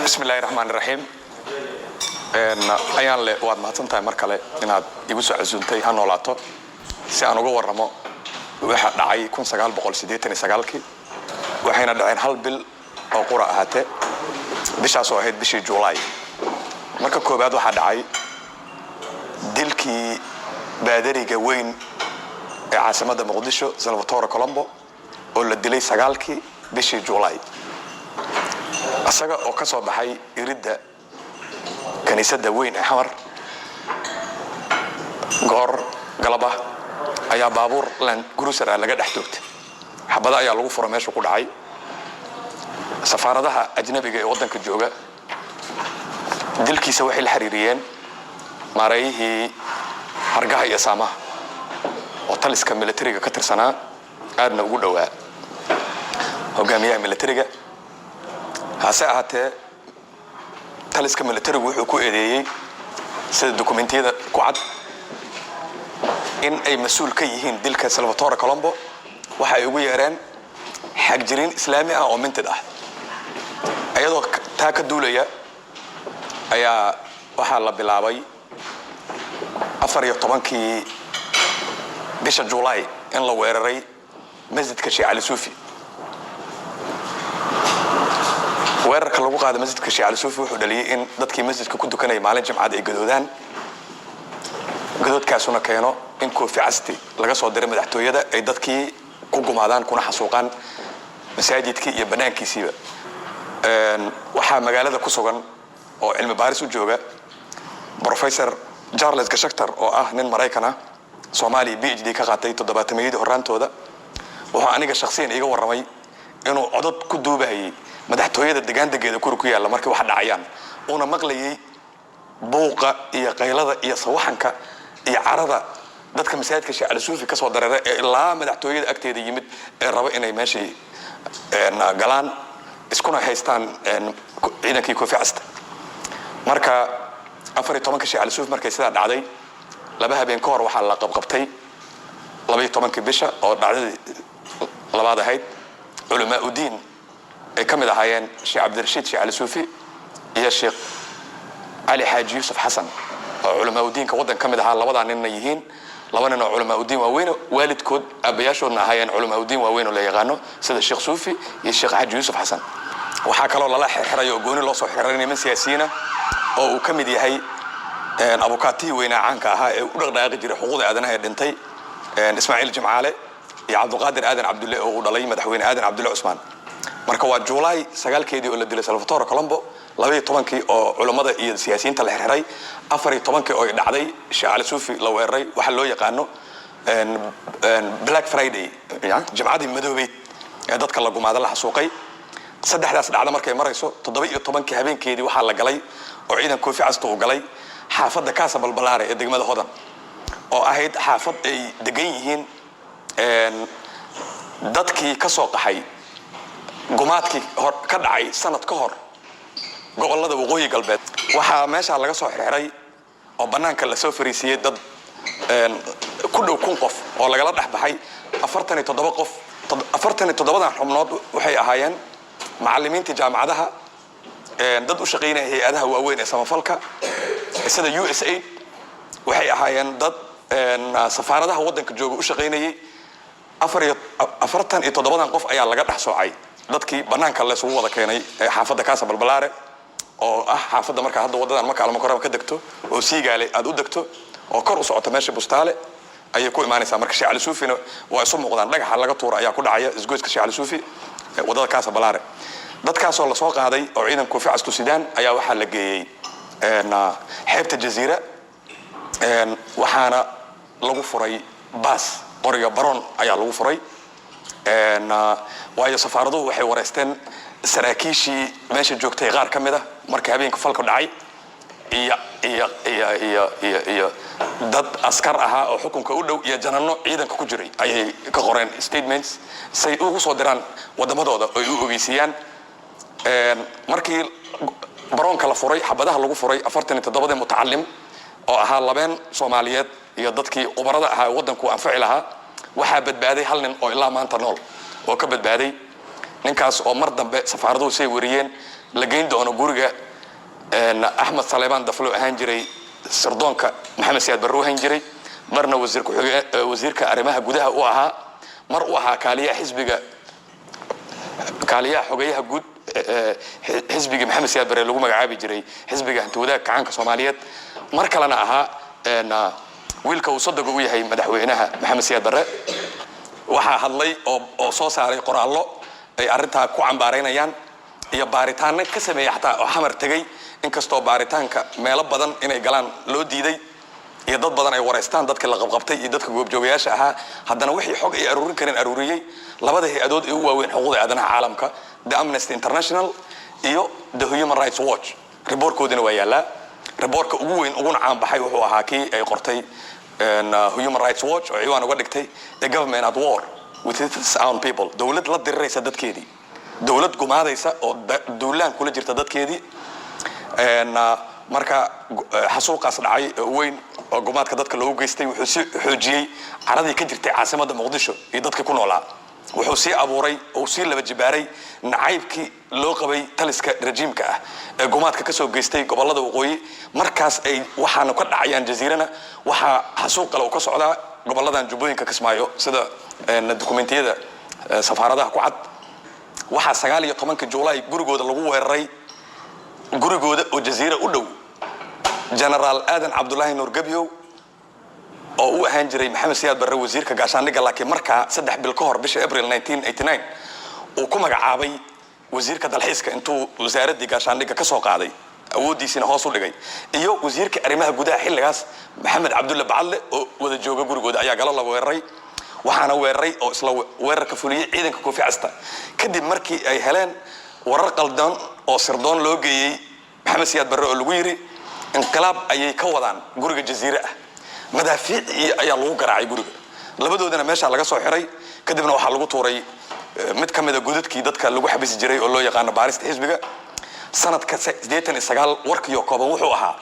Bismillahi raxmaan raxiim. Ayaan le, waad mahadsan tahay mar kale inaad igu soo casuuntay Ha Noolaato si aan uga warramo waxa dhacay 1989-kii. Waxayna dhaceen hal bil oo qura ahaatee, bishaas oo ahayd bishii Juulaay. Marka koowaad waxaa dhacay dilkii baadariga weyn ee caasimadda Muqdisho, Salvatore Colombo, oo la dilay 9-kii bishii Juulaay, isaga oo ka soo baxay iridda kiniisadda weyn ee Xamar. Goor galab ah ayaa baabuur Land Cruiser ah laga dhex toogtay, xabado ayaa lagu fura, meeshu ku dhacay. Safaaradaha ajnabiga ee waddanka jooga dilkiisa waxay la xiriiriyeen maareeyihii hargaha iyo saamaha oo taliska militariga ka tirsanaa, aadna ugu dhowaa hogaamiyaha militariga. Hase ahaatee, taliska militarigu wuxuu ku eedeeyey, sida dokumentiyada ku cad, in ay mas-uul ka yihiin dilka Salvatore Colombo waxa ay ugu yeereen xagjiriin Islaami ah oo mintid ah. Iyadoo taa ka duulaya ayaa waxaa la bilaabay 14-kii bisha Juulaay in la weeraray masjidka Sheekh Cali Suufi. Weerarka lagu qaaday masjidka Sheekh Cali Suufi wuxuu dhaliyey in dadkii masjidka ku dukanayay maalin Jimcad ay gadoodaan, gadoodkaasuna keeno in koofi casti laga soo diray madaxtooyada ay dadkii ku gumaadaan kuna xasuuqaan masaajidkii iyo bannaankiisiiba. Waxaa magaalada ku sugan oo cilmi baaris u jooga Professor Charles Gashaktar, oo ah nin Maraykan ah, Soomaaliya PhD ka qaatay toddobaatameyadii horraantooda. Wuxuu aniga shakhsiyan iiga warramay inuu codod ku duubayay madaxtooyada degaandegeeda kuri ku yaalla markay wax dhacayaan, uuna maqlayay buuqa iyo qaylada iyo sawaxanka iyo carada dadka masaajidka Sheekh Cali Suufi kasoo dareera ee ilaa madaxtooyada agteeda yimid ee raba inay meeshay galaan, iskuna haystaan ciidankii koofi casta. Marka 14-ka Sheekh Cali Suufi markay sidaa dhacday, 2 habeen ka hor waxaa la qabqabtay, 12-kii bisha oo dhacdadii labaad ahayd, culamaa udiin ay ka mid ahaayeen Sheekh Cabdirashiid Sheekh Cali Suufi iyo Sheekh Cali Xaaji Yuusuf Xasan, oo culamaa udiinka waddan ka mid ahaa. Labadaa ninna yihiin laba nin oo culamaa udiin waaweyn, waalidkood aabbayaashoodna ahaayeen culamaa udiin waaweyn oo la yaqaano, sida Sheekh Suufi iyo Sheekh Xaaji Yuusuf Xasan. Waxaa kaloo lala xirxiray oo gooni loo soo xirxiray niman siyaasiyiina oo uu ka mid yahay abukaatihii weynaa caanka ahaa ee u dhaqdhaqaaqi jiray xuquuqda aadanaha ee dhintay, Ismaaciil Jimcaale, iyo Cabduqaadir Aadan Cabdulle oo uu dhalay Madaxweyne Aadan Cabdulle Cusmaan. Marka waa Juulaay 9-keedii oo la dilay Salvatore Colombo, 12-kii oo culammada iyo siyaasiyiinta la xirxiray, 14-kii oo ay dhacday Sheekh Cali Suufi la weeraray, waxaa loo yaqaano Black Friday, Jimcadii madoobeyd ee dadka la gumaada, la xasuuqay. Saddexdaas dhacda markay marayso, 17-kii habeenkeedii waxaa la galay oo ciidan koofi casta uu galay xaafadda Kaasa Balbalaare ee degmada Hodan, oo ahayd xaafad ay degan yihiin dadkii ka soo qaxay gumaadkii ka dhacay sanad ka hor gobolada Waqooyi Galbeed. Waxaa meeshaa laga soo xirxiray oo bannaanka lasoo fariisiiyey dad ku dhow 1000 qof oo lagala dhex baxay 47 qof. 47-dan xubnood waxay ahaayeen macallimiinta jaamacadaha, dad u shaqaynaya hay-adaha waaweyn ee samafalka sida USAID, waxay ahaayeen dad safaaradaha waddanka jooga u shaqaynayay. 47-dan qof ayaa laga dhex soocay dadkii bannaanka laysugu wada keenay ee xaafadda Kaasa Balbalaare, oo ah xaafadda markaa hadda waddadan Marka Almakorama ka degto oo Siigaale aad u degto oo kor u socoto, meesha Bustaale ayay ku imaanaysaa. Marka Sheekh Cali Suufina waa isu muuqdaan, dhagaxa laga tuura ayaa ku dhacaya isgoyska Sheekh Cali Suufi, waddada Kaasa Balaare. Dadkaasoo lasoo qaaday oo ciidan koofi castu sidaan ayaa waxaa la geeyey xeebta Jaziira, waxaana lagu furay baas qoriga baroon ayaa lagu furay, waayo safaaraduhu waxay wareysteen saraakiishii meesha joogtay qaar ka mid ah markii habeenka falka dhacay, iyo dad askar ahaa oo xukunka u dhow iyo jananno ciidanka ku jiray ayay ka qoreen statements say ugu soo diraan waddamadooda oo ay u ogeysiiyaan. Markii baroonka la furay, xabadaha lagu furay 47-dii mutacalim oo ahaa labeen Soomaaliyeed iyo dadkii khubarada ahaa ee waddanku anfaci lahaa, waxaa badbaaday hal nin oo ilaa maanta nool oo ka badbaaday. Ninkaas oo mar dambe safaaraduhu say wariyeen La geyn doono guriga Axmed Saleebaan Daflo, ahaan jiray sirdoonka Maxamed Siyaad Barre u ahaan jiray, marna wasiir wasiirka arrimaha gudaha u ahaa, mar u ahaa kaaliyaha xisbiga, kaaliyaha xogeyaha guud xisbiga Maxamed Siyaad Barre lagu magacaabi jiray Xisbiga Hantiwadaag Kacaanka Soomaaliyeed, mar kalena ahaa wiilka uu sodoga u yahay madaxweynaha Maxamed Siyaad Barre. Waxaa hadlay oo soo saaray qoraallo ay arrintaa ku cambaaraynayaan iyo baaritaano ka sameeyey, xataa oo Xamar tegey, inkastoo baaritaanka meelo badan inay galaan loo diiday iyo dad badan ay wareystaan, dadka la qabqabtay iyo dadka goobjoogayaasha ahaa. Haddana wixii xog ay aruurin kareen aruuriyey labada hay-adood ee u waaweyn xuquuqda aadanaha caalamka, the Amnesty International iyo the Human Rights Watch. Reportkoodina waa yaallaa. Reportka ugu weyn uguna caanbaxay wuxuu ahaa kii ay qortay Human Rights Watch oo ciwaan uga dhigtay "A Government at War with Its Own People", dowlad la diriraysa dadkeedii, dowlad gumaadaysa oo duulaan kula jirta dadkeedii. Marka xasuuqaas dhacay weyn oo gumaadka dadka loogu geystay wuxuu sii xoojiyey caradii ka jirtay caasimadda Muqdisho iyo dadka ku noolaa. Wuxuu sii abuuray oo sii laba jibaaray nacaybkii loo qabay taliska rajiimka ah ee gumaadka kasoo geystay gobolada waqooyi. Markaas ay waxaana ka dhacayaan Jaziirana, waxaa xasuuq kale uu ka socdaa goboladan Jubbooyinka, Kismaayo, sida dukumentiyada safaaradaha ku cad. Waxaa 19-ka Juulaay gurigooda lagu weeraray, gurigooda oo Jaziira u dhow, Genaraal Aadan Cabdulaahi Nuur Gebyow oo u ahaan jiray Maxamed Siyaad Barre wasiirka gaashaandhigga, laakiin markaa 3 bil ka hor bisha Abril 1989 uu ku magacaabay wasiirka dalxiiska, intuu wasaaraddii gaashaandhigga ka soo qaaday, awooddiisiina hoos u dhigay, iyo wasiirka arrimaha gudaha xilligaas Maxamed Cabdulle Bacadle oo wada jooga gurigooda ayaa galo la weeraray. Waxaana weeraray oo isla weerarka fuliyey ciidanka koofi casta, kadib markii ay heleen warar qaldan oo sirdoon loo geeyey Maxamed Siyaad Barre oo lagu yiri inqilaab ayay ka wadaan guriga Jaziire ah. Madaafiic iyo ayaa lagu garaacay guriga, labadoodana meeshaa laga soo xiray. Kadibna waxaa lagu tuuray mid ka mida godadkii dadka lagu xabisi jiray oo loo yaqaano baarista xisbiga. Sanadka 89 warkiyo kooban wuxuu ahaa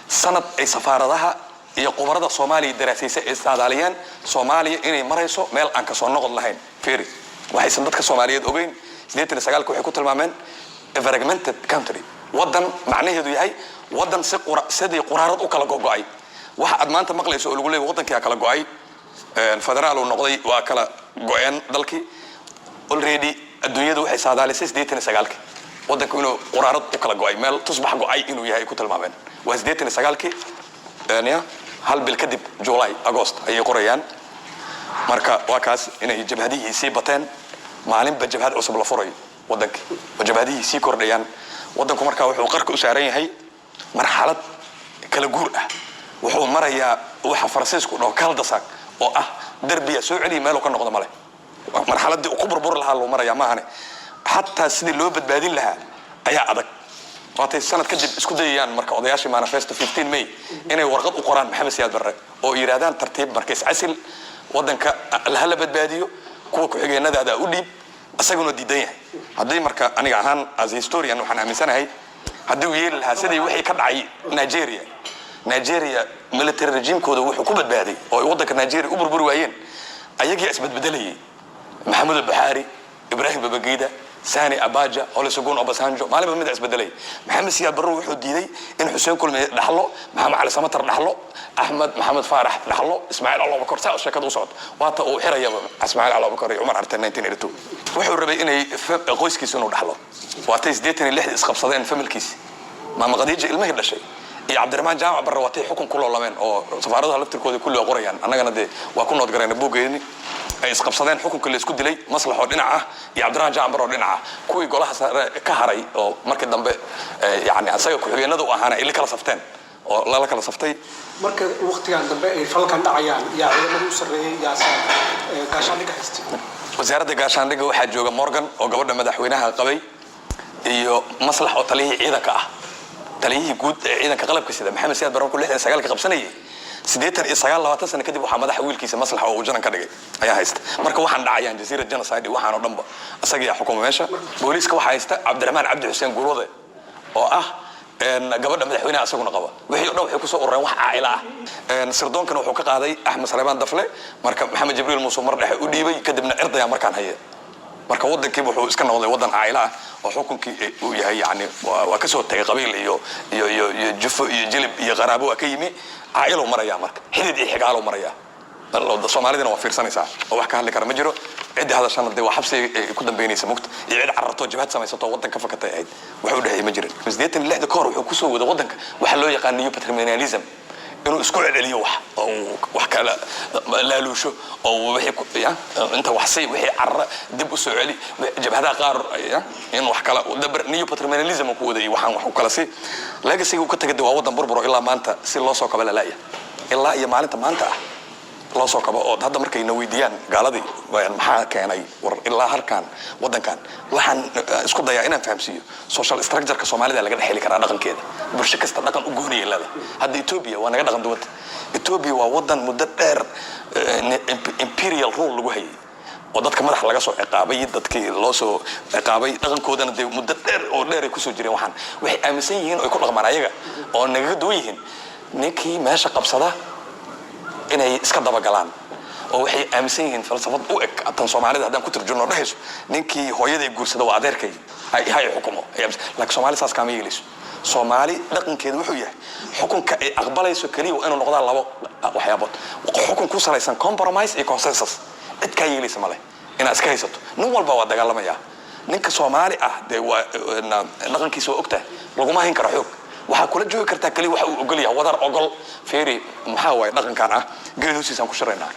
sanad ay safaaradaha iyo khubarada Soomaaliya daraasaysay ay saadaaliyeen Soomaaliya inay marayso meel aan kasoo noqod lahayn. Feri waxaysan dadka Soomaaliyeed ogeyn, 89-ka waxay ku tilmaameen a fragmented country, wadan macnaheedu yahay wadan si sidii quraarad u kala gogo'ay. Waxa aad maanta maqlayso oo lagu leeyahay waddankaa kala go'ay, federaal uu noqday, waa kala go'een dalkii, already adduunyadu waxay saadaalisay 89-kii waddanku inuu quraarad u kala go'ay, meel tusbax go'ay inuu yahay ay ku tilmaameen. Waa 89-kii, ya hal bil kadib, July, Agost ayay qorayaan. Marka waa kaas inay jabhadihii sii bateen, maalinba jabhad cusub la furayo waddankii oo jabhadihii sii kordhayaan. Waddanku markaa wuxuu qarka u saaran yahay marxalad kala guur ah. Wuxuu marayaa waxa Faransiisku dhaho cul-de-sac, oo ah derbiya soo celiya, meeluu ka noqdo male. Marxaladii uu ku burburi lahaa loo marayaa maahane, xataa sidii loo badbaadin lahaa ayaa adag. Waatay sanad kadib isku dayayaan marka odayaashii manifesto 15 May inay warqad u qoraan Maxamed Siyaad Barre oo yidhaahdaan tartiib marka iscasil, waddanka hala badbaadiyo, kuwa ku-xigeenadaada u dhiib, isaguna diidan yahay. Haddii marka aniga ahaan as a historian waxaan aaminsanahay haddii uu yeeli lahaa sidii wixii ka dhacay Nigeria. Nigeria military regimekooda wuxuu ku badbaaday oo ay waddanka Nigeria u burburi waayeen ayagiyaa isbadbedelayay: Maxamuud Buxaari, Ibrahim Babangida, Sani Abacha, Olusegun Obasanjo, maalinba mid isbedelay. Maxamed Siyaad Barre wuxuu diiday in Xuseen Kulmiye dhaxlo, Maxamed Cali Samatar dhaxlo, Axmed Maxamed Faarax dhaxlo, Ismaaciil Cali Abubakar, saa sheekada u socoto. Waata uu xirayaba Ismaaciil Cali Abubakar iyo Cumar Carte 1982. Wuxuu rabay inay qoyskiisa inuu dhaxlo. Waatay 86-dii isqabsadeen familkiisi, Maama Khadiija ilmihii dhashay iyo Cabdiraxmaan Jaamac Barre, waatay xukun ku loolameen oo safaaradaha laftirkooda kulli waa qorayaan. Annagana dee waa ku nood garayna buuggeeni. Ay isqabsadeen, xukunka la isku dilay, Maslax oo dhinac ah iyo Cabdiraxmaan Jaamac Barre oo dhinac ah. Kuwii golaha sare ka haray oo markii dambe yani asaga ku-xigeenada u ahaana ay la kala safteen oo lala kala saftay. Marka waqtigan dambe ay falalkan dhacayaan, yaa ciidamada u sarreeyay, yaase gaashaandhigga haystay? Wasaaradda gaashaandhigga waxaa jooga Morgan oo gabadha madaxweynaha qabay iyo Maslax oo taliyihii ciidanka ah, taliyihii guud ee ciidanka qalabka sida. Maxamed Siyaad Barre markuu 69-ka qabsanayay, 89, 20 sano kadib, waxaa madaxa wiilkiisa Maslax oo uu janan ka dhigay ayaa haysta. Marka waxaan dhacayaan Jaziira genocide, waxaan oo dhanba isagiyaa xukuma meesha. Booliiska waxaa haysta Cabdiraxmaan Cabdi Xuseen Guulwade oo ah gabadha madaxweynaha isaguna qaba. Wixii o dhan waxay kusoo urureen wax caa'ila ah. Sirdoonkana wuxuu ka qaaday Axmed Saleebaan Dafle. Marka Maxamed Jibriil Muuse mar dhexe u dhiibay, kadibna Cirdayaa markaan haya. Marka waddankiiba wuxuu iska noqday waddan caayila ah oo xukunkii uu yahay, yani waa kasoo tagay qabiil iyo jufo iyo jilib iyo qaraabo, waa ka yimi caa'ilow maraya. Marka xidid iyo xigaalou maraya. Soomaalidina waa fiirsanaysaa oo wax ka hadli kara ma jiro. Ciddi hadashana dee waa xabsi ay ku dambeynaysa mugta, iyo cid cararto, jabhad samaysato, waddan ka fakatay ahayd. Wax u dhexeeyay ma jirin. 86-da ka hor wuxuu kusoo wada waddanka waxaa loo yaqaan new patrimonialism, inuu isku celceliyo wax oo uu wax kala laaluusho oo wixii ya inta wax si wixii carara dib u soo celi, jabhadaha qaar ya in wax kala dabar, new patrimonialism uu ku waday. Waxaan wax u kala si legacy uu ka tagay waa waddan burburo ilaa maanta si loo soo kaba lalaaya, ilaa iyo maalinta maanta ah loo soo kabo. Oo hadda markay na weydiiyaan gaaladii maxaa keenay war ilaa halkan waddankan, waxaan isku dayaa inaan fahamsiiyo social structure-ka Soomaalida laga dhex heli karaa dhaqankeeda. Bulsho kasta dhaqan u gooniyay leedahay. Hadda Ethiopia waa naga dhaqan duwanta. Ethiopia waa waddan muddo dheer imperial rule lagu hayay oo dadka madax laga soo ciqaabay, dadkii loo soo ciqaabay. Dhaqankoodana dee muddo dheer oo dheer ay kusoo jireen. Waxaan waxay aaminsan yihiin oo ay ku dhaqmaan ayaga oo nagaga duwan yihiin, ninkii meesha qabsada inay iska dabagalaan, oo waxay aaminsan yihiin falsafad u eg tan Soomaalida haddaan ku turjurno dhehayso ninkii hooyaday guursada waa adeerkay, hay xukumo. Laakiin Soomaali saas kaama yeelayso. Soomaali dhaqankeedu wuxuu yahay xukunka ay aqbalayso keliya waa inuu noqdaa labo waxyaabood: xukun ku salaysan compromise iyo consensus. Cid kaa yeelaysa male inaad iska haysato. Nin walba waa dagaalamayaa. Ninka Soomaali ah dee waa dhaqankiisa waa ogtahay, laguma hayn karo xoog. Waxaa kula joogi kartaa keliya waxa uu ogol yahay, wadar ogol. Feeri, maxaa waaye dhaqankan ah? Geed hoostiisaan ku shiraynaa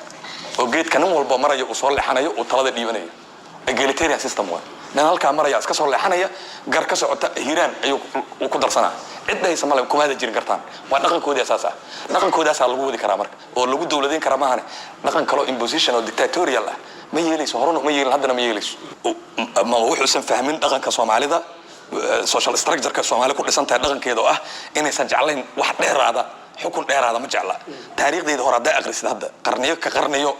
oo geedka nin walba maraya uu soo leexanayo, uu talada dhiibanayo. Egalitarian system waay. Nin halkaa maraya iska soo leexanaya, gar ka socota Hiiraan ayuu uu ku darsanaa. Cid dhahaysa male kumaada jirin kartaan. Waa dhaqankoodii saas ah. Dhaqankoodaasaa lagu wadi karaa marka oo lagu dowladayn karaa maahane, dhaqan kaloo imposition oo dictatorial ah ma yeelayso. Horena ma yeelin, haddana ma yeelayso. Ma wuxuusan fahmin dhaqanka Soomaalida, social structure-ka Soomaali ku dhisan tahay, dhaqankeeda oo ah inaysan jeclayn wax dheeraada, xukun dheeraada ma jecla. Taariikhdeeda hore hadday aqrisid, hadda qarniyo ka qarniyo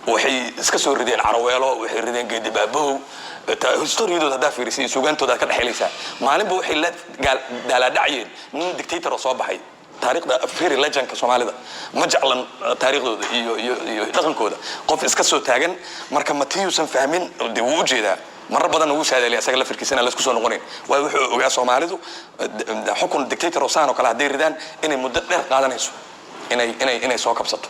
waxay iska soo rideen Caraweelo, waxay rideen Geedi Baabow. Historiyadooda haddaa fiirisay iyo sugaantooda ka dhexelaysaa, maalinba waxay la daalaadhacayeen nin dictator oo soo baxay. Taariikhda firi, legendka Soomaalida ma jeclan taariikhdooda iyo dhaqankooda qof iska soo taagan. Marka matiyuusan fahmin dee wuu ujeedaa. Marar badanna wuu saadaaliya asaga lafirkiisa inaan laisku soo noqonayn, waayo wuxuu ogaa Soomaalidu xukun dictator oo saan oo kale hadday ridaan inay muddo dheer qaadanayso inay soo kabsato.